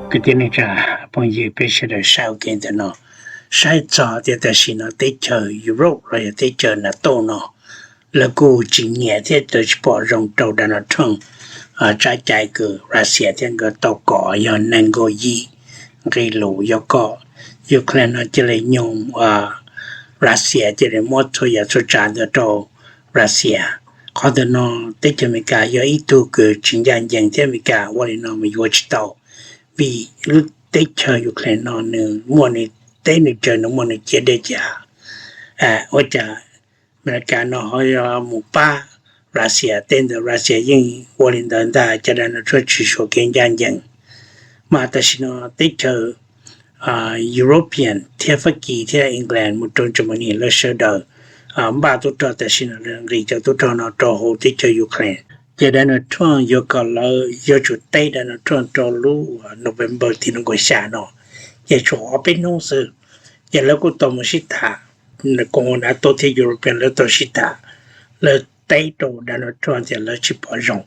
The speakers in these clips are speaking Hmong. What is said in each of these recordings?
Kwv tij neej tsa phooj ywg, peb sawv daws saib ua ke ntawm no, saib txog tias tam sim no teb chaws Europe los yog teb chaws NATO no lawv kuj tsis nyiam thiab lawv tsis pom zoo rau Donald Trump tsab cai kws Russia thiab nkawd tau kom yog nees nkaum yim nqe lus yuav kom Ukraine no cia li nyoog Russia cia li muab txhua yam txhua tsav ntawd rau Russia. Qhov ntawm no teb chaws Amelikas yog ib tug kws tsis ncaj ncees thiab Amelikas ua li no mas yuav tsis tau, vim lub teb chaws Ukraine no nws muaj nws teb nws chaw, nws muaj nws ciam dej ciam av. Ua cas Amelikas no ho yog mus pab Russia? Tej ntawd Russia yeej ua li ntawd ntag, cas Donald Trump tsis suav kev ncaj ncees. Mas tam sim no teb chaws European thiab Fab Kis thiab England mus rau Germany lawv sawv daws npaj tub rog, tam sim no lawv nqis cov tub rog no rau hauv teb chaws Ukraine. Ces Donald Trump yuav kom lawv yuav tsum teb Donald Trump rau lub November tim nees nkaum xya no, ces tshuav ob peb hnub xwb. Ces lawv kuj tau mus sib tham, koom NATO thiab European lawv tau sib tham, lawv teb rau Donald Trump tias lawv tsis pom zoo,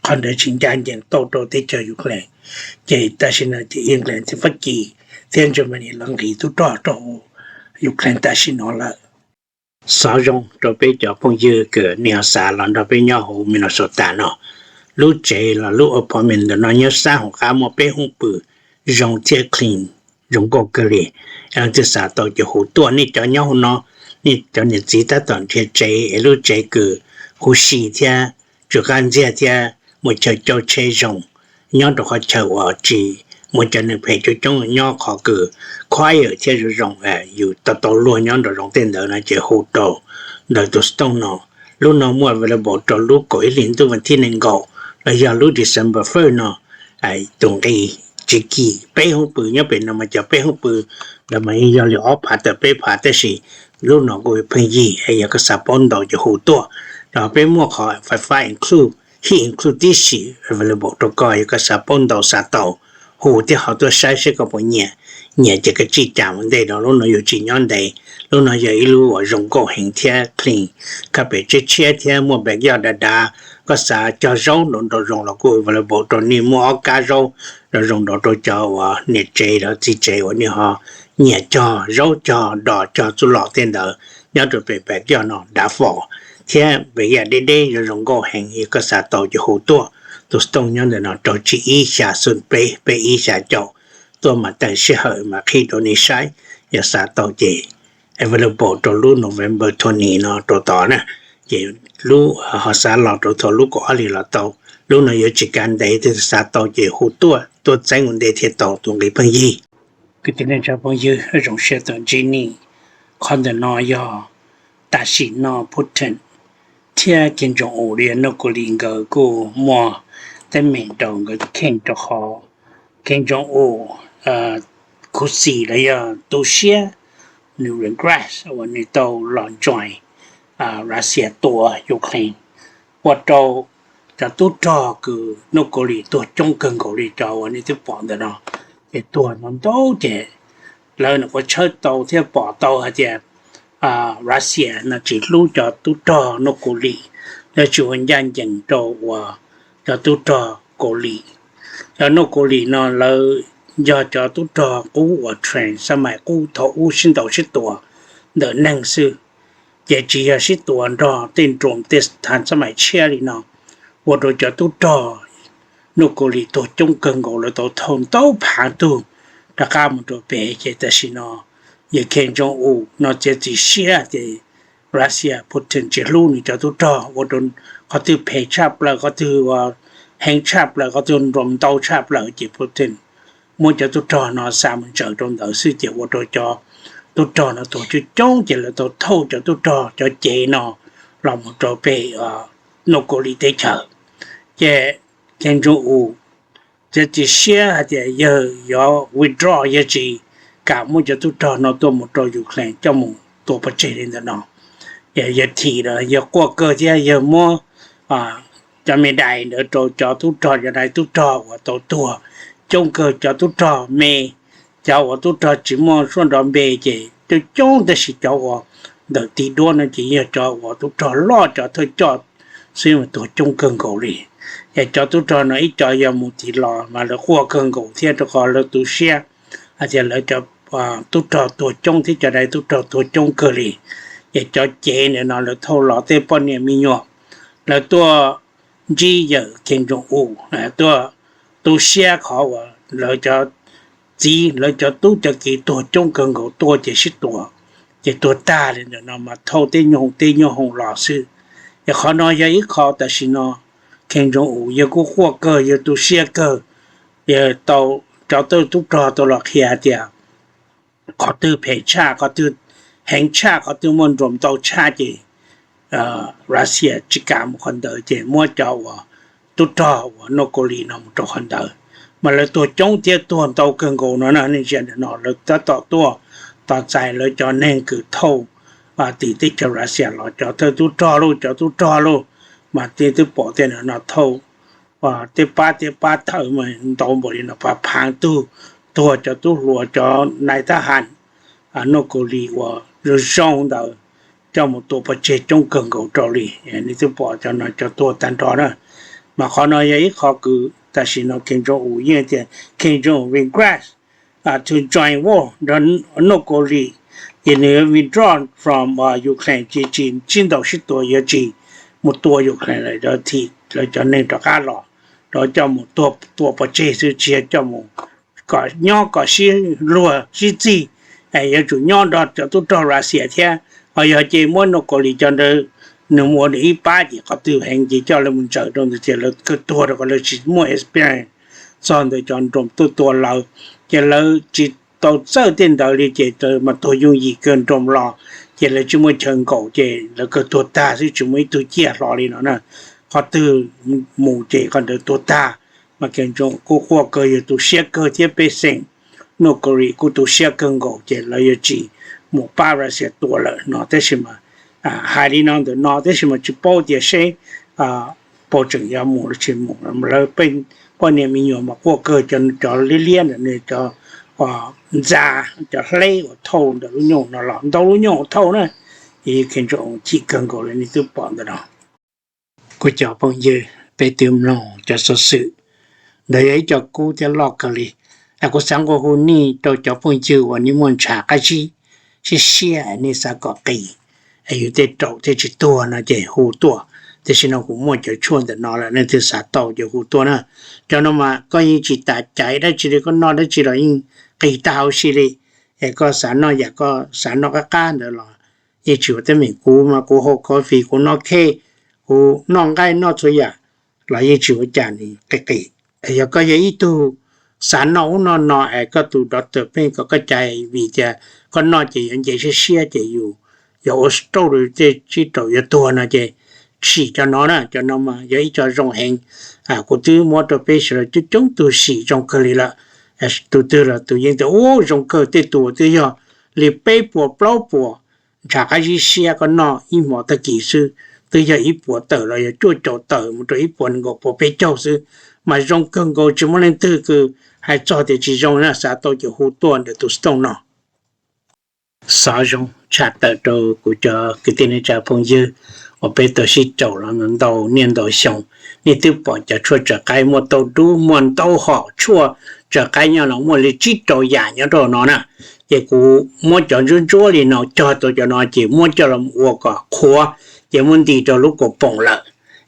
qhov ntawd tsis ncaj ncees tau rau teb chaws Ukraine. Ces tam sim no ces England thiab Fab Kis thiab Germany lawv nqis tub rog rau Ukraine tam sim no lawm. Xov zoo rau peb cov phooj ywg kws nej ho xav los nrog peb nyob hauv Minnesota no, lub tsev los lub apartment ntawm no nyob sab hauv qab muaj peb hoob pw zoo thiab clean, zoo nkauj kawg li. Leej twg xav tau ces hu tuaj. Nej cov nyob hauv no, nej cov niam txiv tab tom nrhiav tsev es lub tsev kws huv si thiab tsw qab ntxiag thiab muaj chaw caub tsheb zoo, nyob rau qhov chaw uas tsis muaj cov neeg phem coob coob, nyob qhov kws quiet thiab zoo zoo, yus tau tau luag nyob nraum zoov tej ntawd no ces hu rau ntawm tus Stone no. Lub no muaj available rau lub kaum ib hlis ntuj vas thib nees nkaum los yog lub December first no. Tus nqi tsis kim, peb hoob pw nyob pem no mas cov peb hoob pw ntawd mas yeej yog li ob phav tawm peb phav, tab sis lub no kuj pheej yig, yog koj xav paub ntau ces hu tuaj. Los peb muaj qhov fais fab include, heat include tib si available rau koj, yog koj xav paub ntau xav tau, hu thiab ho tuaj saib seb koj puas nyiam. Nyiam ces koj tsij cas ua ntej no, lub no yus tsis nyob ntev. Lub no yog ib lub uas zoo nkauj heev thiab clean, carpet tshiab tshiab thiab muaj backyard dav dav. Koj xav cog zaub nraum nraum zoov los kuj available rau nej, muaj ob kab zaub nraum zoov nraum rau cov uas niam tsev los txiv tsev uas nej ho nyiam cog zaub cog dos cog txuj lom tej ntawd nyob rau pem backyard no dav fom. Thiab backyard deb deb zoo zoo nkauj heev, yog koj xav tau ces hu tuaj. Tus Stone nyob ntawm no rau tsib ib xya xoom peb peb ib xya caum. Tuaj mas tag sij hawm mas qhib rau nej saib. Yog xav tau ces available rau lub November twenty no rau tod na. Ces lub ho xav los rau thaum lub kaum ob hlis los tau. Lub no yuav tsis kav ntev, twg xav tau ces hu tuaj, tuaj txeeb ua ntej thiaj tau, tus nqi pheej yig. Kwv tij neej tsa phooj ywg, zoo siab tau ntsib nej. Qhov ntawm no yog tam sim no Putin thiab Kim Jong Un los yog North Korea nkawd kuj muaj teeb meem rau nkawd kheej rau qhov Kim Jong Un khuv xim los yog tu siab, nws regret uas nws tau los join Russia tua Ukraine, ua rau cov tub rog kws North Korea tuag coob kawg nkaus li cov uas nej twb pom ntawm no, ces tuag ntau ntau ces lawv nyuam qhuav tshawb tau thiab pom tau hais tias Russia no tsis hlub cov tub rog North Korea, lawv tsis ua ncaj ncees rau uas cov tub rog Kaus Lim. Cov North Korea no lawv yog cov tub rog qub uas train xab maim qub thaum ub sib ntaus sib tua ntawm neeg xwb, ces tsis yog sib tua nrog tej drone tej thav xab maim tshiab li no, ua rau cov tub rog North Korea tuag coob kawg nkaus, lawv tau thauj ntau phav tug rov qab mus rau pem. Ces tam sim no yawg Kim Jong Un no txiav txim siab tias Russia Putin tsis hlub nws cov tub rog, ua rau qhov twg phem tshaj plaws, qhov twg heev tshaj plaws, qhov twg nroo ntau tshaj plaws ces Putin muab cov tub rog no xa mus ntsaws rau ntawd xwb, ces ua rau cov tub rog no tuag coob coob, ces lawv tau thauj cov tub rog cov cev no los mus rau pem North Korea teb chaws. Ces Kim Jong Un txiav txim siab hais tias yawg yuav withdraw, yawg tsis kam muab cov tub rog no tuaj mus rau Ukraine coj mus tua pov tseg li ntawm no. Yawg thim los yawg quaj kawg thiab yawg muab cov me dais ntawd rau cov tub rog, cov dais tub rog uas tau tuag coob kawg, cov tub rog me, cov uas tub rog tsis muaj suab nrov npe ces coob coob, tab sis cov uas ntawm tiv duab no ces yog cov uas tub rog loj, cov thawj coj xwb mas tuag coob kawg nkaus li. Ces cov tub rog no ib co yog mus tim los mas lawv quaj kawg nkaus thiab rau qhov lawv tu siab hais tias lawv cov tub rog tuag coob thiab cov dais tub rog tuag coob kawg li. Ces cov cev ntawm no lawv thauj los tej poj niam me nyuam, lawv tuaj ntsib yawm Kim Jong-un, tuaj tu siab qhov uas lawv cov txiv lawv cov tub cov kiv tuag coob kawg nkaus tuaj ces sib tua, ces tuag tag li ntawm no mas thauj tej nyuag hoom tej nyuag hoom los xwb. Ces qhov no yog ib qho tam sim no Kim Jong-un yawg kuj quaj kawg, yawg tu siab kawg, yawg tau cov tub rog tau los qhia tias qhov twg phem tshaj, qhov twg heev tshaj, qhov twg muaj nruas ntau tshaj ces Russia tsis kam mus qhov ntawd ces muab cov uas tub rog uas North Korea no mus rau qhov ntawd. Mas lawv tuag coob thiab tuag ntau kawg nkaus no na, nej ntsia ntawm no lawv tab tom tuaj tos txais lawv cov neeg kws thauj tim teb chaws Russia los, cov thawj tub rog lauj, cov tub rog lauj, mas twb pom tej no thauj tej pab tej pab tawv mas ntau npaum li no, pab phaav tug, tuag cov tub hluas cov nais thab ham North Korea uas zoo zoo ntawd coj mus tua pov tseg coob kawg nkaus rau li. Nej twb pom cov no cov tuag tag nrho na. Mas qhov no yog ib qho kws tam sim no Kim Jong-un yeej tias Kim Jong-un request to join war nrog North Korea, ces nws withdraw from Ukraine, ces tsis sib ntaus sib tua, yuav tsis mus tua Ukraine lawm, yuav thim lawv cov neeg rov qab los, rov coj mus tua pov tseg xwb, tsis yog coj mus kom nyob kom sib luag sib txig, yuav tsum nyob nrog cov tub rog Russia thiab. Ho yog ces muab North Korea cov ntawd nws mus ua nws ib pab ces qhov twg heev ces coj lawv mus ntsaws rau ntawd ces lawv kawg tuag rau qhov lawv tsis muaj experience txog ntawm cov nroos tuaj tua lawv, ces lawv tsis tau txawj tej ntawd li ces mas tuag yooj yim kawg nroos los, ces lawv tsis muaj chaw nkaum ces lawv kawg tuag tag xwb tsis muaj ib tug ciaj hlo li no na. Qhov twg mus ces qhov ntawd tuag tag. Mas Kim Jong-un kuj quaj kawg, yawg tu siab kawg thiab pej xeem North Korea kuj tu siab kawg nkaus ces lawv yuav tsis mus pab Russia tua lawm no, tab sis mas hais li no ntawm no tab sis mas tsis paub tias seb puas tseem yuav mus los tsis mus. Lawv poj niam me nyuam mas quaj kawg, cov liab liab ntawm nws cov ntxa, cov hleb uas thauj ntawm lub nyuj no los ntau lub nyuj thauj na, ces Kim Jong-un chim kawg nkaus li nej twb pom ntawm no. Kuv cov phooj ywg, peb twb mloog cov xov xwm ntawd yog ib co kub thiab loj kawg li. Kuv xav nqua hu nej rau cov phooj ywg uas nej muaj ntshav qab zib siab siab, nej xav kom qis, yus tej raum thiaj tsis tuag no ces hu tuaj. Tam sim no kuv muaj cov tshuaj ntawm no lawm, nej twg xav tau ces hu tuaj na. Cov no mas koj yeej tsis tas caiv dab tsi li, koj noj dab tsi los yeej qis tag huv si li. Es koj xav noj yam koj xav noj qab qab ntawd los yeej tsis ua teeb meem. Kuv mas kuv haus coffee, kuv noj cake, kuv noj nqaij noj txhua yam los yeej tsis ua cas, nws qis qis. Yog koj yog ib tug xav noj ub noj no es koj tus doctor pheej kom koj caiv vim tias koj noj ces yuav nce siab siab ces yus yuav ua stroke, tej tsib raum yuav tuag no ces sim cov no na. Cov no mas yog ib co zoo heev, kuv twb muab rau peb sawv daws coob coob tug sim zoo kawg li lawm. Tus twg los tus yeej tias ub zoo kawg, tej tus twb yog li peb puas plaub puas ntshav qab zib siab, koj noj ib hmo tag kis xwb twb yog ib puas tawm los yog cuaj caum tawm mus rau ib puas nees nkaum puas peb caug xwb. Mas zoo kawg nkaus, tsis muaj leej twg kws hais txog tias tsis zoo na. Xav tau ces hu tuaj ntawm tus Stone no. Xov zoo tshaj tawm rau kuv cov kwv tij neej tsa phooj ywg uas peb tau sib raum los ntau niaj ntau xyoo. Nej twb pom cov tshuaj tsaws qaib muaj tau dub, muaj ntau hom tshuaj tsaws qaib nyob los muaj li tsib rau yam nyob rau no na. Ces kuv muab cov ntsuab ntsuab li no cog tau cov no ces muab coj los ua kom qhuav, ces muab nti rau lub kaus poom lawm.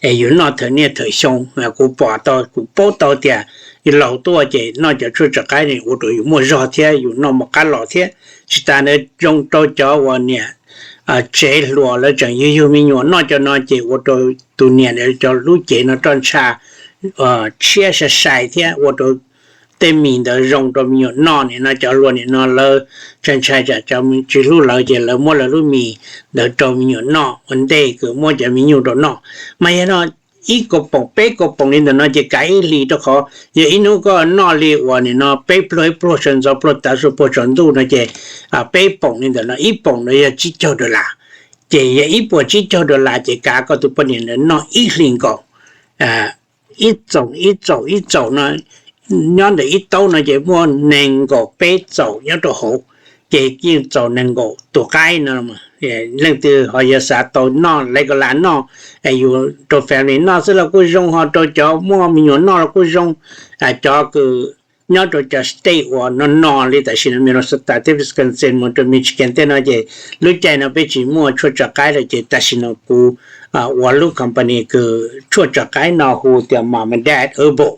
Es yus noj thawm niaj thawm xyoo, kuv pom tau, kuv paub tau tias yus laus tuaj ces noj cov tshuaj tsaws qaib ne ua rau yus muaj zog thiab yus noj mov qab los thiab. Tsis tas ntawd zoo rau cov uas niam tsev hluas lawv tseem yug yug me nyuam noj cov no ces ua rau tus niam ntawd cov lub cev no roj ntsha tshiab sai sai thiab ua rau tej mis ntawd zoo rau me nyuam noj. Nim no cov hluas nim no lawv ntshai ntshai tsam cov tsis hlub lawv ces lawv muab lawv lub mis ntawd rau me nyuam noj ua ntej kws muab cov me nyuj rau noj. Mas yog no ib kaus poom peb kaus poom li ntawm no ces kav ib hlis, rau qhov yog ib hnub koj noj li uas nim no peb pluag ib pluag sawv ntxov pluag tav su puag tsaus ntuj no ces peb poom li ntawm no ib poom ntawd yog tsib caug dollar. Ces yog ib puas tsib caug dollar ces kav koj tus poj niam ntawd noj ib hlis nkaus. Ib txoom ib txoom ib txoom no nyob ntawm ib taub no ces muaj nees nkaum peb txoom nyob rau hauv, ces yeej txaus nees nkaum tus qaib no. Leej twg ho yog xav tau noj, leej ko las noj, yus rau family noj xwb los kuj zoo, ho rau cov muaj me nyuam noj los kuj zoo. Cov kws nyob rau cov state uas no no li tam sim no Minnesota thiab Wisconsin mus rau Michigan tej no ces lub caij no peb tsis muaj tshuaj tso qaib lawm ces tam sim no kuv ua lub company kws tshuaj tso qaib no hu tias Mom and Dad Herbal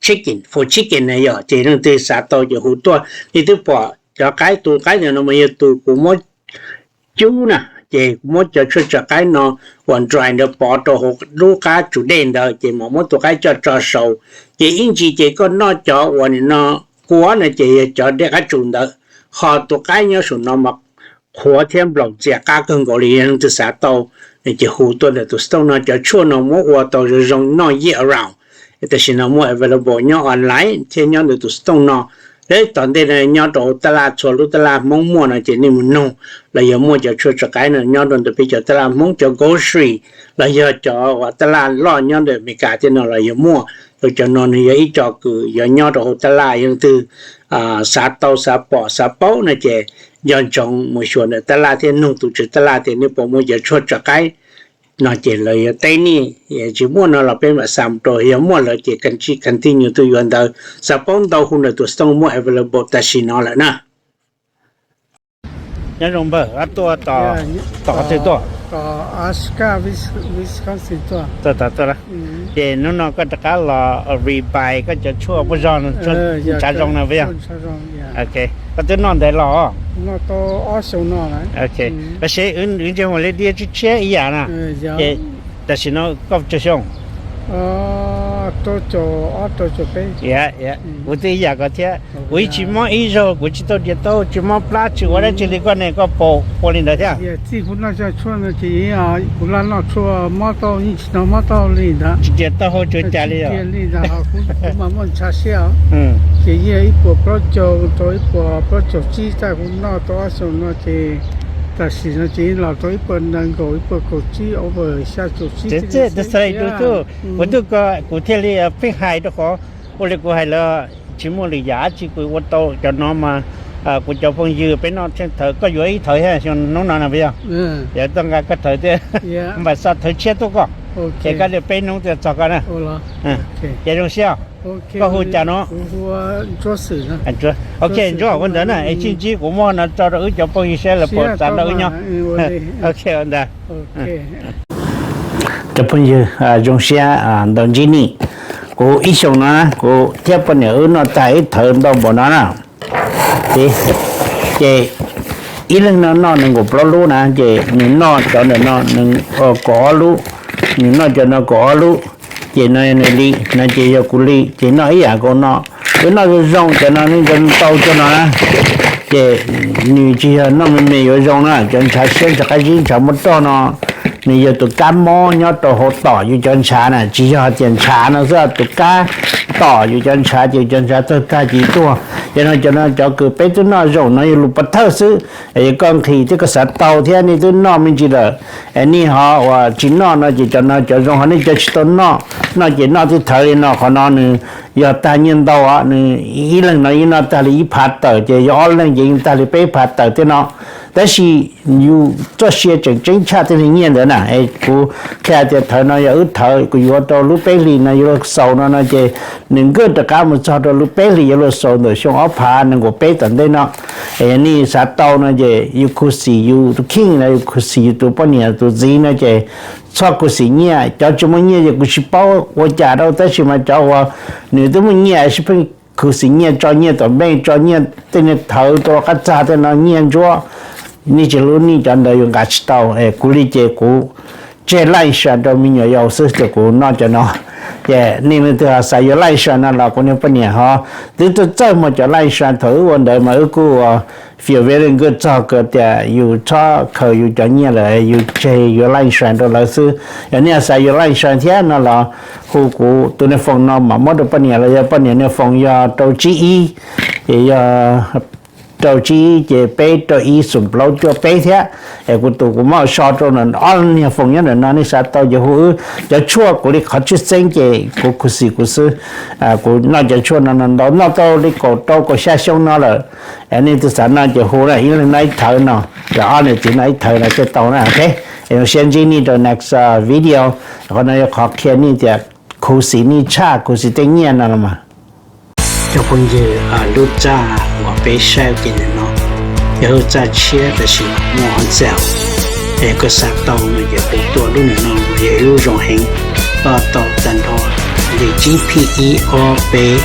Chicken for Chicken na yog, ces leej twg xav tau ces hu tuaj. Nej twb pom cov qaib, tus qaib ntawm no mas yog tus kuv muab cub na, ces kuv muab cov tshuaj tso qaib no uas dry ntawd pov rau hauv lub qab tsum dej ntawd ces mam muab tus qaib coj tso saud. Ces ib ntsis ces koj noj cov uas nim no kuab no ces yog cov dej qab tsum ntawd, ho tus qaib nyob saum no mas qhuav thiab nplaum ntxias qab kawg nkaus li. Yog leej twg xav tau no ces hu tuaj ntawm tus store no. Cov tshuaj no muab ua tau zoo zoo noj year around. Tam sim no muaj available nyob online thiab nyob ntawm tus store no. Tom ntej no nyob rau hauv taj laj, txhua lub taj laj Hmoob muaj no ces nej mus nug los yog muaj cov tshuaj tso qaib no nyob rau ntawm peb cov taj laj Hmoob, cov grocery los yog cov uas taj laj loj nyob ntawm Amelikas tej no los yog muaj. Rau cov no nws yog ib co kws yog nyob rau hauv taj laj, yog leej twg xav tau, xav pom, xav paub no ces nco ntsoov mus xyuas ntawm taj laj thiab nug tus tswv taj laj tias nej puas muaj cov tshuaj tso qaib no ces lawv yuav teb nej. Tsis muaj no los peb mam xa mus rau, yog muaj lawm ces continue tuaj yuav ntawd. Xav paub ntau hu ntawm tus store muaj available tam sim no lawm na. Nyob zoo npawg, tuaj tom qhov twg tuaj? Tom Wisconsin tuaj. Tuaj tom tuaj. Ces hnub no koj rov qab los rebuy koj cov tshuaj puab zog, ntshav zoo na puas yog? Koj twb noj ntev los? Tab sis wb ntsej muag liab diab tshiab tshiab ib yam na. Ces tam sim no koj tsawg xyoo? Kuv twb ib yam koj thiab, kuv ib tsis mob ib zaug, kuv tsis tau dias taub hau, tsis mob plab, tsis ua dab tsi li, koj ne koj puas ua li ntawd thiab? Txij kuv noj cov tshuaj no ces kuv laj noj tshuaj mob taub hau yeej tsis tau mob taub hau li ntawd. Tsis dias taub hau tsis ua cas li os. Ces yeej ib puas plaub caug rau ib puas plaub caug tsib, txij kuv noj tau ob xyoos no ces tam sim no ces los rau ib puas nees nkaum, ib puas kaum tsib, over xya caum tsib. Txawm li kuv twb, kuv thiaj li pheej hais rau qhov ua li kuv hais lawm, tsis muaj lwm yam dab tsi kuv ua tau cov no mas kuv cov phooj ywg peb noj tsheej thawv, koj yuav ib thawv thiab xyoo hnub no na puas yog? Yog txoj nqa koj thawv thiab, mam xa thawv tshiab tuaj koj, ces koj li peb hnub thiaj txog koj na. Ces zoo siab. Koj hu cas no? Ok, Ntsuab ua ntawd na, es sib ntsib kuv muab no tso rau wb cov phooj ywg saib lawv puas xav nrog wb nyob. Ok, ua ntawd. Cov phooj ywg, zoo siab ntau ntsib nej. Kuv ib xyoos no kuv thiab poj niam wb noj tag ib thawv ntau npaum no na. Ces ib leeg no noj nees nkaum plaub lub na, ces nws noj cov ntawm no kaum ob lub, nws noj cov no kaum ob lub, ces no yog nws li, no ces yog kuv li, ces noj ib yam nkaus no. Wb noj zoo zoo, cov no nws ntau cov no na, ces nws tsis yog noj me me yuav zoo na, cov ntshav siab, ntshav qab zib, ntshav muaj roj no, nws yog tus kab mob nyob rau hauv tom yus cov ntshav na, tsis yog tias ntshav no xwb, tus kab tom yus cov ntshav ces yus cov ntshav tawg tag ces tuag. Yog no cov no cov kws peb twb noj zoo no yog lus pov thawj xwb, yog koj nqhis thiab koj xav tau thiab nej twb noj me ntsis lawm, nej ho uas tsis noj no ces cov no cov zoo, ho nej cov tsis tau noj, noj ces noj tib thawv li no, qhov no nws yog tag nyiaj ntau, nws ib leeg no yeej noj tag li ib phav tawm, ces yog ob leeg ces yeej tag li peb phav tawm thiab no. Tab sis yus txoj sia tseem ceeb tshaj tej nyiaj ntawd na. Kuv qhia tias thawv no yog wb thawv kuv yuav rau lub peb hlis no yuav luag xaus no no ces nws nkawj rov qab mus txog rau lub peb hlis yuav luag xaus ntawm xyoo ob phav nees nkaum peb tom ntej no. Nej xav tau no ces yus khuv xim yus tus kheej no, yus khuv xim yus tus poj niam tus txiv no ces txhob khuv xim nyiaj. Cov tsis muaj nyiaj ces kuv tsis paub ua cas rau, tab sis mas cov uas nws twb muaj nyiaj sib pheej khuv xim nyiaj, tso nyiaj tom npej, tso nyiaj tej niag thawv rau qab txag tej no nyiaj ntsuab, nej tsis hlub nej cov ntawd yus nqa tsis tau. Kuv li ces kuv tseg life insurance rau me nyuam yaus xwb ces kuv noj cov no. Ces nej leej twg xav yuav life insurance no los kuv niag poj niam ho twb txawj txawj muag cov life insurance, thaum wb ua ntawd mas wb kuj feel very good txog tias yus txhob khaws yus cov nyiaj lawm, yus tseg yuav life insurance rau lawv xwb. Yog nej xav yuav life insurance thiab no los hu kuv tus niag phone no mam muab rau poj niam, los yog poj niam niag phone yog rau tsib ib, ces yog rau tsib ces peb rau ib xoom plaub cuaj peb thiab. Es kuv tus kuv muab so rau ob niag foos nyob ntawm no, nej xav tau ces hu wb. Cov tshuaj kuv li qhov tshwj xeeb ces kuv khuv xim kuv xwb. Kuv noj cov tshuaj no no ntau, noj tau li kaum rau kaum xya xyoo no lawm. Nej twg xav noj ces hu na, ib leeg noj ib thawv no, yog ob niam txiv noj ib thawv no thiaj tau na. Ok, zoo siab ntsib nej rau next video. Qhov no yog qhov qhia nej tias khuv xim nej tshaj khuv xim tej nyiaj no los mas. Cov phooj ywg, lub txaj uas peb saib ua ke ntawm no yog lub txaj tshiab tab sis muaj ntxaum, es koj xav tau no ces hu tuaj. Lub ntawm no yog ib lub zoo heev, koj tau tag nrho li tsib phij ib ob peb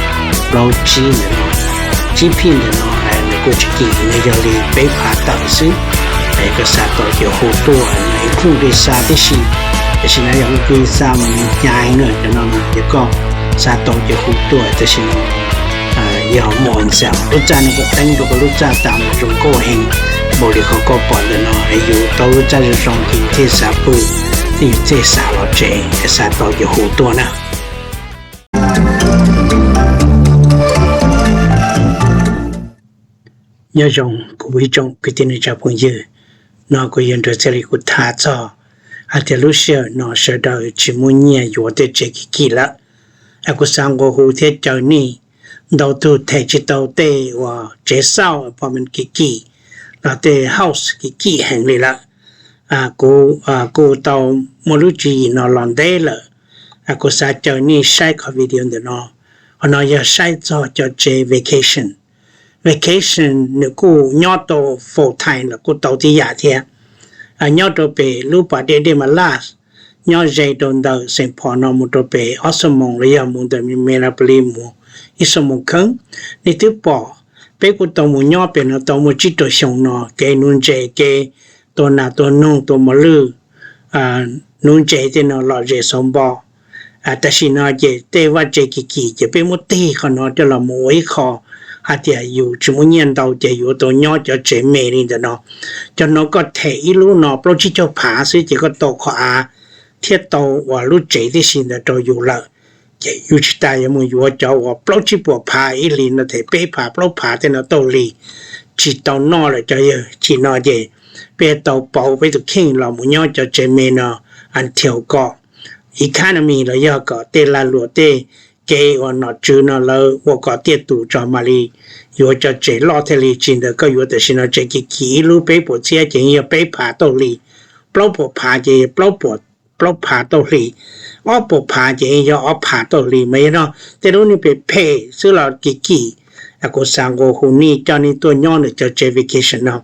plaub tsib ntawm no. Tsib phij ntawm no nws kuj tsis kim, nws yog li peb phav tawm xwb. Es koj xav tau ces hu tuaj, nws ib txuj li xa tib si, tab sis no yog ib txuj li xa mas nws hnyav heev na. Cov no no ces koj xav tau ces hu tuaj, tab sis no yog muaj ntxaum. Lub txaj no kuj teeb rau koj lub txaj tas mus zoo nkauj heev, npaum li qhov koj pom ntawm no. Es yus tau lub txaj zoo zoo ces yus thiaj xav pw, thiaj yus thiaj xav los tsev. Xav tau ces hu tuaj na. Nyob zoo kuv ib tsoom kwv tij neej tsa phooj ywg, no kuv yog Nraug Txhiaj Lis, kuv tham txog hais tias lub sij hawm no sawv daws tsis muaj nyiaj yuav tej tsev kim kim lawm. Kuv xav nqua hu thiab caw nej, ntau tug them tsis tau tej uas tsev xauj apartment kim kim los tej house kim kim heev li lawm. Kuv kuj tau muaj lub tswv yim no los ntev lawm. Kuv xav caw nej saib qhov video ntawm no. Qhov no yog saib txog cov tsev vacation. Vacation nws kuj nyob tau full time los kuj tau tib yam thiab. Nyob rau pem lub pas dej Dej Mas Laj, nyob ze rau ntawm Saint Paul no mus rau pem ob xuab moos los yog mus ntawm Minneapolis mus ib xuab moos kheeb. Nej twb pom, peb kuj tau mus nyob pem no tau muaj tsib rau xyoo no, kev nuv ntses, kev tua nas tua noog tua mos lwj, nuv ntses tej no lom zem xauv npo. Tam sim no ces tej vaj tsev kim kim ces peb muab tig qhov no coj los mus ua ib qho hais tias yus tsis muaj nyiaj ntau ces yuav tau nyob cov tsev me li ntawm no. Cov no koj them ib lub no plaub tsib caug phav xwb ces koj tau qhov av thiab tau uas lub tsev tib si ntawd rau yus lawm. Ces yus tsis tas yuav mus yuav cov uas plaub tsib puas phav ib hlis no, them peb phav plaub phav tej no tau hli, tsis tau noj lawm cov yawg. Tam sim no ces peb tau pauv peb tus kheej los mus nyob cov tsev me no until kom economy los yog kom tej lag luam tej kev uas nom tswv no lawv ua kom tiaj tus tso mam li yuav cov tsev loj thiaj li. Tsis ntawd koj yuav tam sim no tsev kim kim ib lub peb puas txhiab ces yog peb phav tau hli, plaub puas phav ces yog plaub puas, plaub phav tau hli, ob puas phav ces yog ob phav tau hli. Mas yog no tej lub neej phem phem xwb los kim kim, kuv xav nqua hu nej coj nej tuaj nyob ntawm cov tsev vacation no.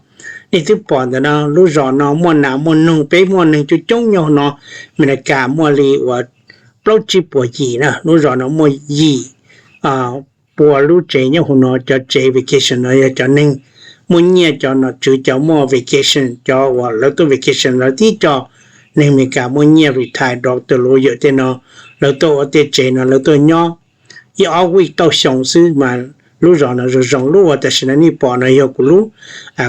Nej twb pom ntawm no lub zos no muaj nas muaj noog, peb muaj neeg coob coob nyob no. Amelikas muaj li uas plaub tsib puas yim na, lub zos no muaj yim puas lub tsev nyob hauv no. Cov tsev vacation no yog cov neeg muaj nyiaj, cov nom tswv, cov muaj vacation, cov uas lawv tuaj vacation lawv tib co, neeg Amelikas muaj nyiaj retire, doctor, lawyer tej no, lawv tuaj ua tej tsev no lawv tuaj nyob ib ob week tauj xyoo xwb mas lub zos no zoo zoo. Lub uas tam sim no nej pom no yog kuv lub,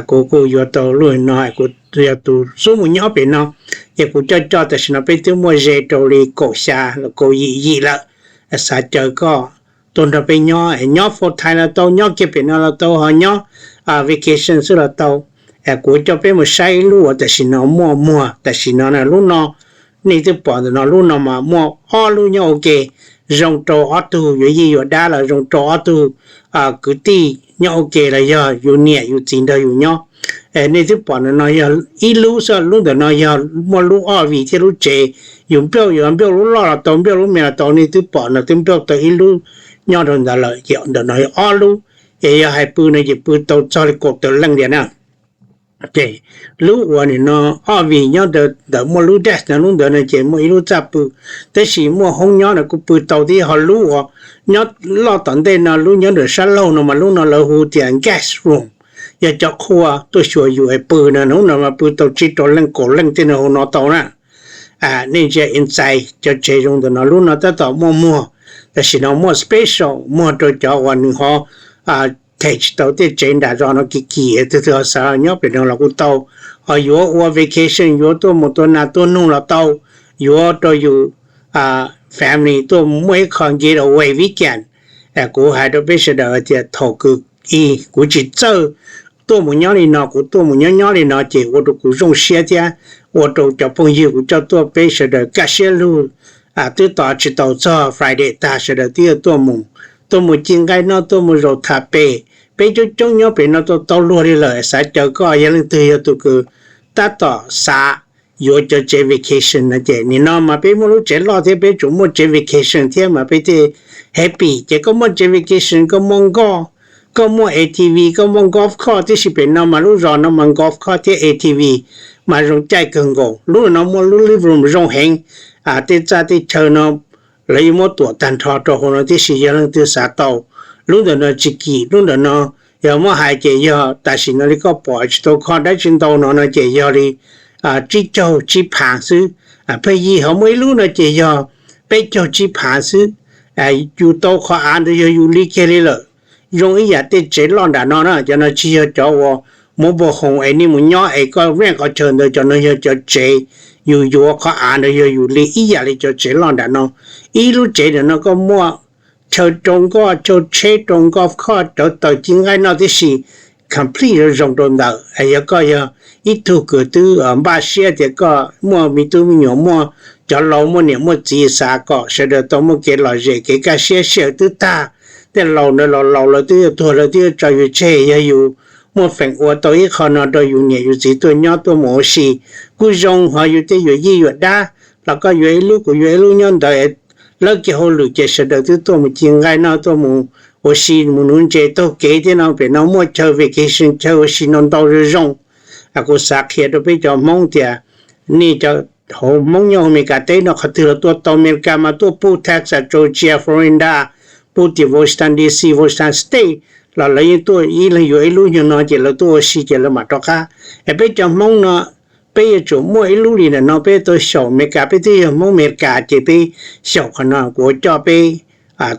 kuv kuj yuav tau lub no, kuv yog tus xub mus nyob pem no, ces kuv coj coj tam sim no peb twb muaj ze rau li kaum xya los kaum yim yim lawm. Xav caw koj tuaj nrog peb nyob, nyob full time los tau, nyob kiag pem no los tau, ho nyob vacation xwb los tau. Kuv coj peb mus saib ib lub uas tam sim no muaj muag, tam sim no lub no nej twb pom ntawm no, lub no mas muaj ob lub nyob ua ke, zoo rau ob tug yuav yij yuav dab los zoo rau ob tug kwv tij nyob ua ke los yog yus niam yus txiv nrog yus nyob. Nej twb pom ntawm no yog ib lub xwb, lub ntawm no yog muaj lub R V thiab lub tsev. Yus nplauj, yus nplauj lub loj los tau, nplauj lub me los tau. Nej twb pom no twb nplauj tau ib lub nyob rau ntawd lawm, ces ntawm no yog ob lub. Es yog hais pw no ces pw tau txog li kaum tawm leej tiag na. Lub uas nim no R V nyob ntawm muaj lub deck no, lub ntawd no ces muaj ib lub txaj pw, tab sis muaj hoob nyob no kuj pw tau thiab. Ho lub uas nyob loj tom ntej no, lub nyob ntawm sab laug no mas lub no lawv hu tias guest room, yog cov qhua tuaj xyuas yus es pw no. Lub no mas pw tau tsib rau leej kaum leej tej no hauv no tau na. Nej ntsia inside cov tsev zoo ntawm no, lub no tab tom muaj muag, tam sim no muaj special muag rau cov uas nws ho them tsis tau tej tsev nram zos no kim kim, tus twg ho xav nyob pem no los kuj tau. Ho yuav ua vacation, yuav tuaj mus tua nas tua noog los tau, yuav rau yus family tuaj muaj ib qho getaway weekend. Kuv hais rau peb sawv daws hais tias thaum kws kuv tsis txawj tuaj mus nyob li no, kuv tuaj mus nyob nyob li no ces ua rau kuv zoo siab thiab ua rau cov phooj ywg kuv coj tuaj peb sawv daws kaj siab lug. Twb tos tsis tau txog Friday tag sawv daws twb yuav tuaj mus, tuaj mus ci nqaij noj, tuaj mus zaum tham pem. Peb coob coob nyob pem no tau tau luag li lawm, xav caw koj yog leej twg yog tus kws tab tom xav yuav cov tsev vacation no ces nim no mas peb muaj lub tsev loj thiab peb tseem muaj tsev vacation thiab mas peb thiaj happy. Ces koj muaj tsev vacation, koj muaj nkoj, koj muaj A T V, koj muaj golf course tib si, pem no mas lub zos no mas golf course thiab A T V mas zoo caij kawg nkaus. Lub no muaj lub living room zoo heev, tej txaj tej chaw no lawv yuav muab tuam tag nrho rau hauv no tib si yog leej twg xav tau. Lub ntawm no tsis kim, lub ntawm no yog muab hais ces yog tam sim no li koj pom tsis tau kho dab tsi ntau no no ces yog li tsib caug tsib phav xwb. Pheej yig ho muaj ib lub no ces yog peb caug tsib phav xwb. Yus tau qhov av ntawd yog yus li kiag li lawm. Zoo ib yam tej tsev loj nram no na, cov no tsis yog cov uas mobile home es nej mus nyob es koj rent qhov chaw ntawd, cov no yog cov tsev yus yuav qhov av ntawd yog yus li ib yam li cov tsev loj nram no. Ib lub tsev nram no koj muaj chaw rau nkoj, chaw tsheb, rau nkoj, koj cov taws ci nqaij noj tib si, complete zoo zoo rau ntawd. Yog koj yog ib tug kws twb npaj siab tias koj muaj me tub me nyuam, muaj cov laus muaj niam muaj txiv, xav kom sawv daws tau muaj kev lom zem kev kaj siab, sij hawm twb tag, tej laus ntawd los laus lawm twb yuav tuag lawm twb yuav tso yus tseg, yog yus muaj feem ua tau ib qho no rau yus niam yus txiv tuaj nyob tuaj mus ua si kuj zoo. Ho yus tej yuam yij yuam dab los koj yuav ib lub kuv yuav ib lub nyob ntawd, lawv kiag hauj lwm ces sawv daws twb tuaj mus ci nqaij noj, tuaj mus ua si mus nuv ntses taug kev thiab no. Pem no muaj chaw vacation, chaw ua si no ntau zoo zoo. Kuv xav qhia rau peb cov Hmoob tias nej cov hauv Hmoob nyob Amelikas teb no qhov twg los tuaj tau. Amelikas mas tuaj pub Texas, Georgia, Florida, pub tim Washington D C, Washington State los lawv yeej tuaj ib leeg yuav ib lub nyuag no ces lawv tuaj ua si ces lawv mam rov qab. Es peb cov Hmoob no peb yuav tsum muaj ib lub li ntawm no, peb tuaj xyaum Amelikas, peb twb yog Hmoob Amelikas ces peb xyaum qhov no. Kuv ua coj peb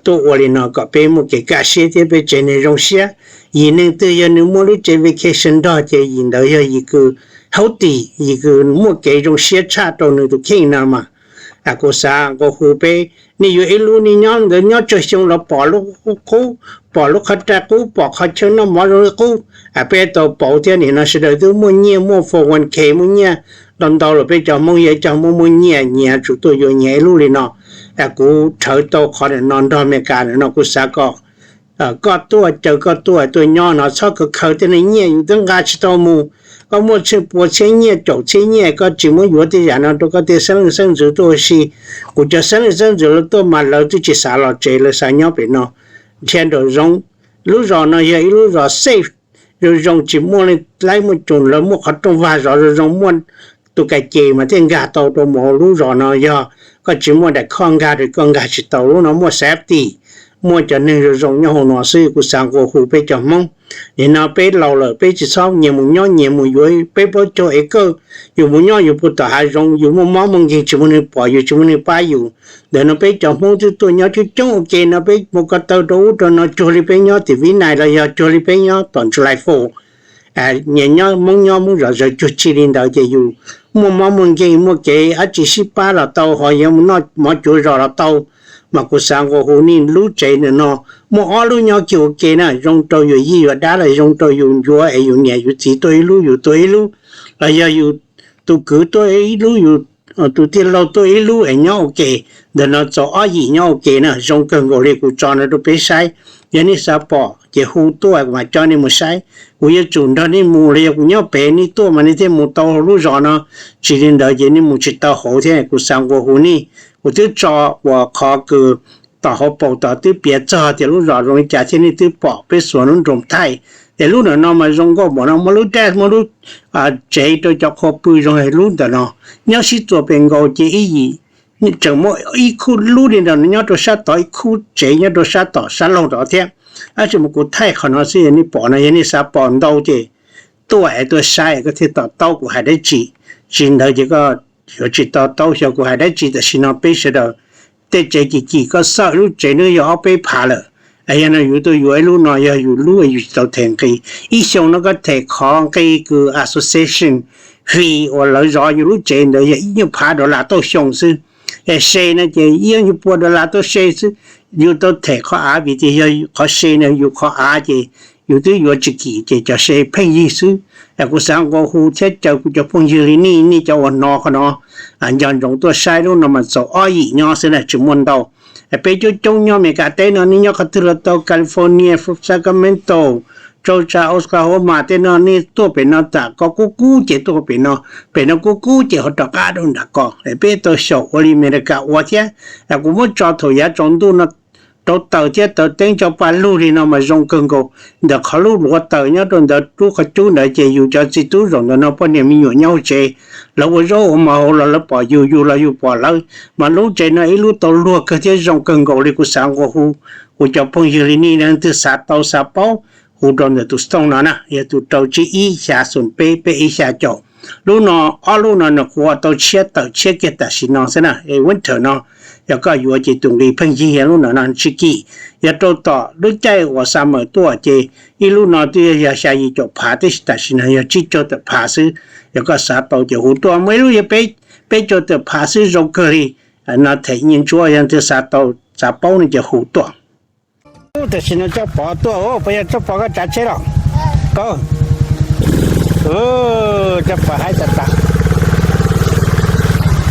tuaj ua li no kom peb muaj kev kaj siab thiab peb tsev neeg zoo siab. Yim neeg twg yog nws muaj lub tsev vacation nrog ces yim ntawd yog yim kws healthy, yim kws muaj kev zoo siab tshaj rau nws tus kheej no mas. Kuv xav nqua hu peb, nej yuav ib lub, nej nyob ntawd nyob tsawg xyoo los pom lub qub, pom lub qhov rai qub, pom qhov chaw noj mov zoo li qub. Peb tau pauv thiab, nim no sawv daws twb muaj nyiaj, muaj four one k, muaj nyiaj ntau ntau lawm. Peb cov Hmoob yog ib cov Hmoob muaj nyiaj, nyias yuav tsum tuaj yuav nyias ib lub li no. Kuv rhawv tau qhov no nrog Amelikas no, kuv xav kom koj tuaj, caw koj tuaj, tuaj nyob no txhob khaws khaws tej neeg nyiaj, yus twb nqa tsis tau mus. Koj muaj tsheej pua txhiab nyiaj, caum txhiab nyiaj, koj tsis muab yuav tej yam no rau koj tej xeeb leej xeeb ntxwv tuaj ua si. Kuv cov xeeb leej xeeb ntxwv lawv tuaj mas lawv twb tsis xav los tsev, lawv xav nyob pem no. Nrhiav nraum zoov, lub zos no yog ib lub zos safe, zoo zoo, tsis muaj leej laib muaj coos, lawv muaj qhov rooj vag zov zoo zoo, muaj tus ka ces mas thiaj nkag tau rau mus hauv lub zos no. Yog koj tsis muaj daim khoj nkag rau, koj nkag tsis tau. Lub no muaj safety, muaj cov neeg zoo zoo nyob hauv no xwb. Kuv xav nqua hu peb cov Hmoob, nim no peb laus lawm, peb tsis txhob nyias mus nyob nyias mus yuav peb plaub caug acre. Yus mus nyob yus puag tom hav zoov, yus muaj mob muaj nkeeg tsis muaj neeg pom yus, tsis muaj neeg pab yus. Ntawm no peb cov Hmoob twb tuaj nyob coob coob ua ke no, peb mus ko taw rau ub rau no cuag li peb nyob tim Vib Nais los yog cuag li peb nyob tom July Four. Nyias nyob Hmoob nyob Hmoob zom zaws cuag tsi li ntawd ces yus muaj mob muaj nkeeg muaj kev dab tsi sib pab los tau, ho yuav mus noj mov cuav zos los tau. Mas kuv xav nqua hu nej, lub tsev ntawm no muaj ob lub nyob kiag ua ke na, zoo rau yus yij yus dab los zoo rau yus yuav es yus niam yus txiv tuaj ib lub, yus tuaj ib lub, los yog yus tus kwv tuaj ib lub, yus tus tij laug tuaj ib lub es nyob ua ke. Ntawm no txaus ob yim nyob ua ke na, zoo kawg nkaus li. Kuv tso no rau peb saib, yog nej xav pom ces hu tuaj kuv mam coj nej mus saib. Kuv yuav tsum nrog nej mus los yog kuv nyob pem, nej tuaj mas nej thiaj mus tau lub zos no, tsis li ntawd ces nej mus tsis tau hauv thiab. Kuv xav nqua hu nej, kuv twb tso uas qhov kws tom hauv paus tod twb piav txog tias lub zos zoo li cas thiab nej twb pom peb xuas lub nroos thaij. Es lub ntawm no mas zoo nkauj npaum no, muaj lub dab, muaj lub tsev rau cov qhua pw zoo li lub ntawm no, nyob sib txuas pes nkaus ces ib yim tseem muaj ib khub lub li ntawm no nyob rau sab tod, ib khub tsev nyob rau sab tom sab laug tod thiab. Tab sis mas kuv thaij qhov no xwb, yog nej pom no, yog nej xav pom ntau ces tuaj es tuaj saib koj thiaj to taub kuv hais dab tsi. Tsis ntawd ces koj yuav tsis to taub xyov kuv hais dab tsi. Tam sim no peb sawv daws tej tsev kim kim koj xawj lub tsev nws yog ob peb phav lawm. Yog no yus tuaj yuav ib lub no yog yus lub yus tsis tau them nqi. Ib xyoo no koj them qhov nqi kws association fee uas lawv zov yus lub tsev ntawd yog ib nyuag phav dollar tauj xyoo xwb. Es se no ces ib nyuag pua dollar tauj se xwb. Yus tau them qhov av vim tias yog qhov se no yus qhov av ces yus twb yuav tsis kim ces cov se pheej yig xwb. Kuv xav nqua hu thiab caw kuv cov phooj ywg li nej, nej cov uas hnov qhov no, nco ntsoov tuaj saib, lub no mas txaus ob yim nyob xwb na, tsis muaj ntau. Peb coob coob nyob Amelikas teb no, nej nyob qhov twg los tau, California, Sacramento, Georgia, Oklahoma tej no, nej tuaj pem no tam koj kub kub ces tuaj pem no, pem no kub kub ces ho rov qab rau nram koj. Peb tau xyaum ua li Amelikas ua thiab. Kuv muab tso thaum yav tsaus ntuj no rau taws thiab taws teeb tso pa lug li no mas zoo kawg nkaus. Ntawm qhov lub luav taws nyob rau ntawd lub qhov cub ntawd ces yus cov txiv tub zaum ntawm no poj niam me nyuam nyob hauv tsev, lawv ua zaub ua mov hauv los lawv pom yus, yus los yus pom lawv, mas lub tsev no ib lub tau luag kawg thiab zoo kawg nkaus li. Kuv xav nqua hu kuv cov phooj ywg li nej, leej twg xav tau xav paub, hu rau ntawm tus xov tooj no na, yog tus rau tsib ib xya xoom peb peb ib xya caum. Lub no, ob lub no nws qhuav tau tshiab tawm tshiab kiag tam sim no xwb na. Winter no yog koj yuav ces tus nqi pheej yig, lub no no tsis kim. Yog rau tom lub caij uas summer tuaj ces ib lub no twb yog xya yim caum phav, tab sis tam sim no yog tsib caug tawm phav xwb. Yog koj xav tau ces hu tuaj, muaj ib lub yog peb caug tawm phav xwb, zoo kawg li. No them nyiaj ntsuab, yog leej twg xav tau xav paub no ces hu tuaj. Tam sim no Tsob Pov tuaj, puas yog Tsob Pov koj tsav tsheb los? Koj, Tsob Pov haib tas tas.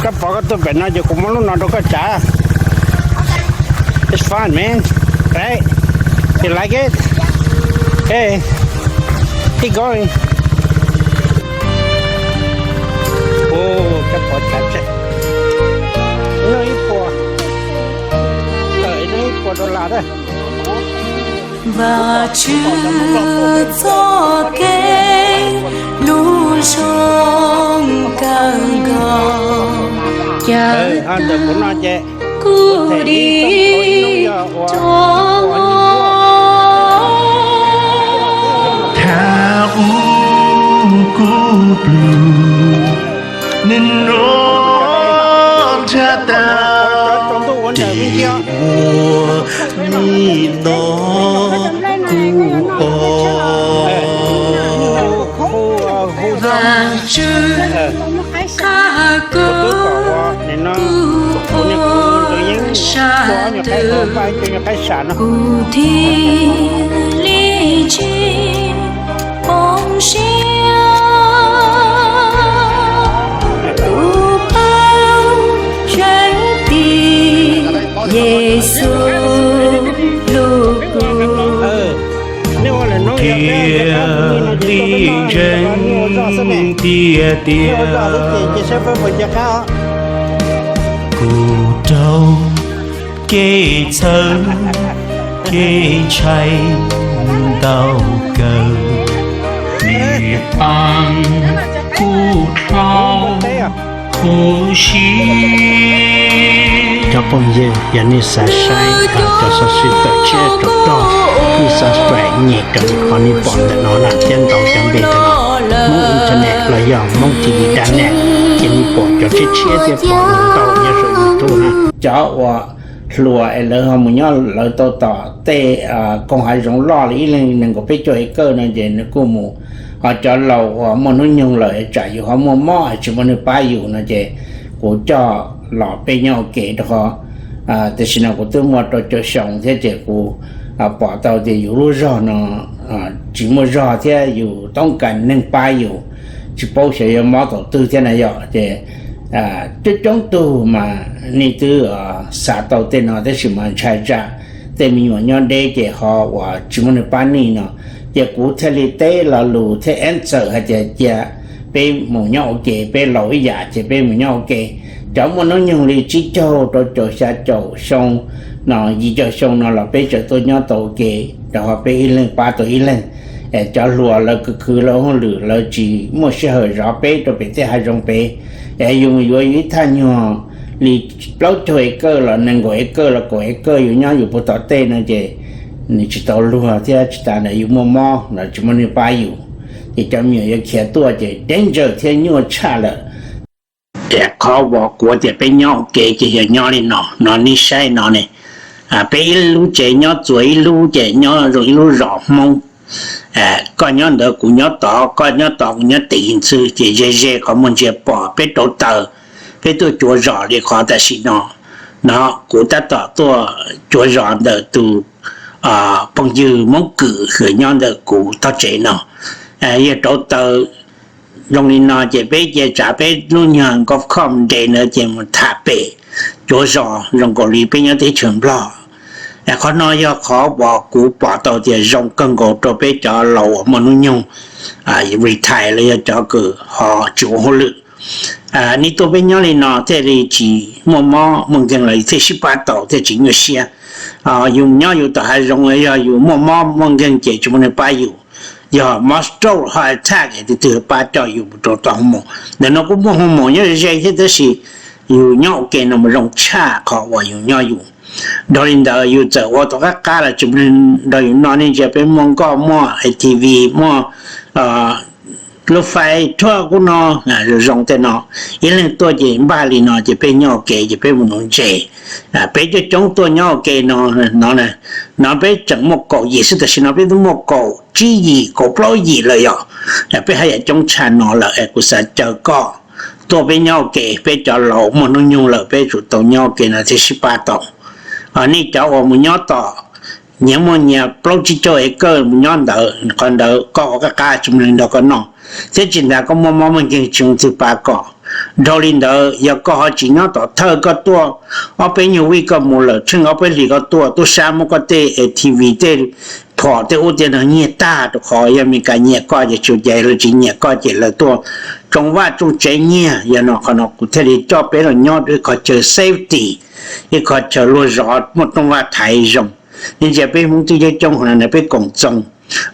Tsob Pov koj tuaj pem no ces kuv muab lub no rau koj tsav. It's fun, man. Right? You like it? Hey, keep going. Ua, Tsob Pov tsav tsheb. Ib puas, ib puas dollar. Vajtswv txoj kev hlub zoo kawg nkaus, cas kuv dim rau thaj ub kuv plhws, nws nuav nrhab tau ris ua nij no kuv pom. Vajtswv qab kuv, kuv ua sab twg, kuv thiaj li tsis poob siab. Kuv paub tseeb tias Yexus hlub kuv thiaj li ntseeg tiag tiag. Kuv raug kev txhawj kev ntshai ntau kawg, nws pab kuv dhau huv si. Cov phooj ywg, yog nej xav saib cov xov xwm tawm tshiab tawm tog, nej subscribe nyem rau qhov nej pom ntawm no na, thiab ntaus cov npe ntawm no, Hmoob Internet los yog Hmoob T V dot net, ces nej pom cov tshiab tshiab thiab pom ntau nyob saum YouTube na. Cov uas hluas es lawv ho mus nyob lawv tau tom tej koog hav zoov loj li ib leeg nees nkaum peb caug acre no ces nws kuj mus. Ho cov laus uas muaj hnub nyoog lawm es tsam yus ho muaj mob es tsis muaj neeg pab yus no ces kuv coj los peb nyob ua ke rau qhov tam sim no kuv twb muaj rau caum xyoo thiab ces kuv pom tau tias yus lub zog no tsis muaj zog thiab yus toob kas neeg pab yus, tsis paub xyov yuav mob thaum twg thiab na yom. Ces coob coob tug mas nej twb xav tau tej no tab sis mas ntshai tsam tej me nyuam nyob deb ces ho uas tsis muaj neeg pab nej no. Ces kuv thiaj li teb lo lus thiab answer hais tias cia peb mus nyob ua ke, peb laus ib yam ces peb mus nyob ua ke. Cov muaj hnub nyoog li tsib caug rau caum xya caum xyoo no, yim caum xyoo no los peb tseem tuaj nyob tau ua ke, rau qhov peb ib leeg pab tau ib leeg. Cov hluas lawv khwv khwv lawv hauj lwm lawv tsis muaj sij hawm zov peb rau pem tej hav zoov pem. Es yus mus yuav yus ib thaj nyuag li plaub caug acre los nees nkaum acre los kaum acre yus nyob yus puag tom tej no ces nws tsis tau luag thiab tsis tas ntawd yus muaj mob los tsis muaj neeg pab yus. Ces cov me nyuam yuav khiav tuaj ces danger thiab nyuaj tshaj lawm. Es qhov uas kuv tias peb nyob ua ke ces yog nyob li no no, nej saib no ne. Peb ib lub tsev nyob txuas ib lub ces nyob zoo ib lub zos Hmoob. Koj nyob ntawd kuv nyob tod, koj nyob tod kuv nyob tim ntxwg ces ze ze qhov muag ntsia pom peb rauv taws, peb tuaj cuav zos li qhov tam sim no. No kuv tab tom tuaj cuav zos ntawm tus phooj ywg Hmoob Kwm uas nyob ntawm kuv tog tsev no. Yog rauv taws zoo li no ces peb cia tsav peb lub nyuag golf cart nres ntawd ces mus tham pem cuav zos zoo nkaus li peb nyob teb chaws Nplog. Qhov no yog qhov uas kuv pom tau tias zoo kawg nkaus rau peb cov laus uas muaj hnub nyoog retire los yog cov kws ho tsis ua hauj lwm. Nej tuaj peb nyob li no thiaj li tsis muaj mob muaj nkeeg los thiaj sib pab tau thiaj tsis nyuaj siab. Yus nyob yus tom hav zoov yog yus muaj mob muaj nkeeg ces tsis muaj neeg pab yus. Yog mob stroke heart attack es tus twg pab coj yus mus rau tom hoo maum. Ntawm no kuj muaj hoo maum nyob ze thiab tab sis yus nyob ua ke no mus zoo tshaj qhov uas yus nyob yus. Dhau li ntawd yus txawm ua tau qab qab los tsis muaj neeg nrog yus noj, nej ntsia peb muaj nkoj muaj A T V muaj lub fais thuaj kub no zoo zoo tej no. Ib leeg tuaj ces npaj li no ces peb nyob ua ke ces peb mus nuv ntses. Peb coob coob tuaj nyob ua ke no, no no peb tseem muaj kaum yim xwb, tam sim no peb twb muaj kaum tsib yim kaum plaub yim lawm yom. Peb haj yam coob tshaj no lawm es kuv xav caw koj tuaj peb nyob ua ke, peb cov laus muaj hnub nyoog lawm peb tsum tau nyob ua ke no thiaj sib pab tau. Nej cov uas mus nyob tom nyias muaj nyias plaub tsib caug acre mus nyob ntawd, qhov ntawd koj ua qab qab tsis muaj neeg nrog koj noj, thiab tsis tas koj muaj mob muaj nkeeg tsis muaj leej twg pab koj. Dhau li ntawd yog koj ho tsis nyob tom thawj, koj tuaj ob peb nyuag vij koj mus lawm, tsheej ob peb hlis koj tuaj, tub sab muab koj tej A T V tej phom tej ub tej no nyiag tag, rau qhov yog Amelikas nyiam koj ces tsis ua cas, lawv tsis nyiam koj ces lawv tuaj tsoo vaj tsoo tsev nyiag. Yog no qhov no kuv thiaj li coj peb los nyob rau ib qhov chaw safety, ib qhov chaw luag zov muaj rooj vag thaiv zoo. Nej ntsia peb Hmoob twb coob coob hauv no na, peb koom txoos.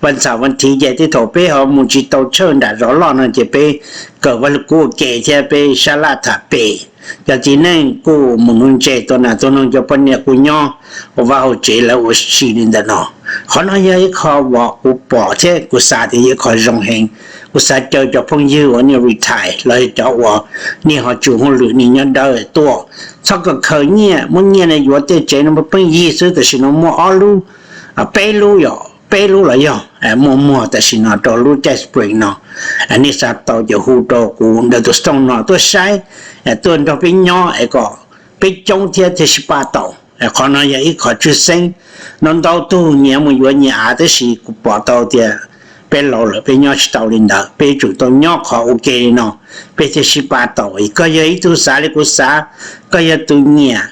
Vaj ntxham vaj thiv ces tej thaum peb ho mus tsis tau tshawj nram zos loj no ces peb kawm vaj lug kub ua ke thiab peb sab laj tham pem. Cov txiv neej kuj mus nuv ntses, tua nas tua noog, cov poj niam kuj nyob ua vaj hauv tsev lawv ua si li ntawm no. Qhov no yog ib qho uas kuv pom thiab kuv xav tias yog ib qho zoo heev. Kuv xav caw cov phooj ywg uas nej retire los yog cov uas nej ho tsis ua hauj lwm, nej nyob dawb tuaj, txhob khaws nyiaj, muab nyiaj no yuav tej tsev no pheej yig xwb, tam sim no muaj ob lub, peb lub yom, peb lub los yog muaj muag tam sim no rau lub caij spring no. Nej xav tau ces hu rau kuv ntawm tus xov tooj no tuaj saib, tuaj nrog peb nyob es kom peb coob thiab thiaj sib pab tau. Qhov no yog ib qho tshwj xeeb. Ntau ntau tug nyias mus yuav nyias av, tab sis kuv pom tau tias peb laus lawm peb nyob tsis tau li ntawd, peb tsum tau nyob qhov ua ke li no peb thiaj sib pab tau. Koj yog ib tug xav li kuv xav, koj yog tus nyiam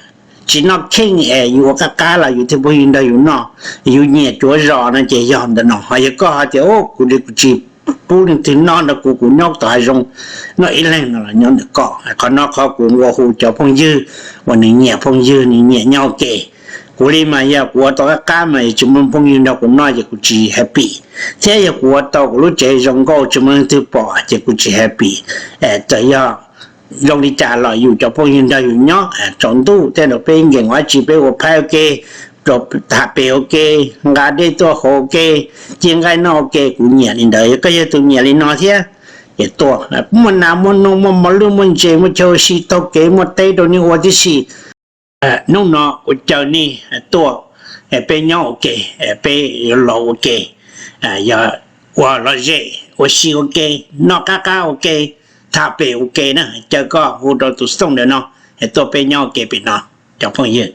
tsis noj kheej es yus ua qab qab los yus thiaj pub yus nrog yus noj, yus nyiam cuav zos no ces yog ntawm no. Ho yog koj hais tias kuv li kuv tsis pub leej twg noj nrog kuv, kuv nyob tom hav zoov, noj ib leeg no los nyob ntawm koj. Qhov no qhov kuv nqua hu cov phooj ywg uas nws nyiam phooj ywg, nws nyiam nyob ua ke. Kuv li mas yog kuv ua tau qab qab mas tsis muaj phooj ywg nrog kuv noj ces kuv tsis happy, thiab yog kuv ua tau kuv lub tsev zoo nkauj tsis muaj leej twg pom ces kuv tsis happy. Txawm yog zoo li cas los yus cov phooj ywg nrog yus nyob, tsaus ntuj tej no peb nkees ua dab tsi peb ua phaib ua ke, rau tham pem ua ke, nqa dej tuaj haus ua ke, ci nqaij noj ua ke, kuv nyiam li ntawd. Yog koj yog tus nyiam li no thiab ces tuaj. Muaj nas muaj noog, muaj mos lwj, muaj ntses, muaj chaw ua si taug kev, muaj teb rau nej ua tib si. Hnub no kuv caw nej tuaj, peb nyob ua ke, peb yuav laus ua ke, yog ua lom zem ua si ua ke, noj qab qab ua ke, tham pem ua ke na. Caw koj hu rau tus xov tooj ntawm no es tuaj peb nyob ua ke pem no, cov phooj ywg.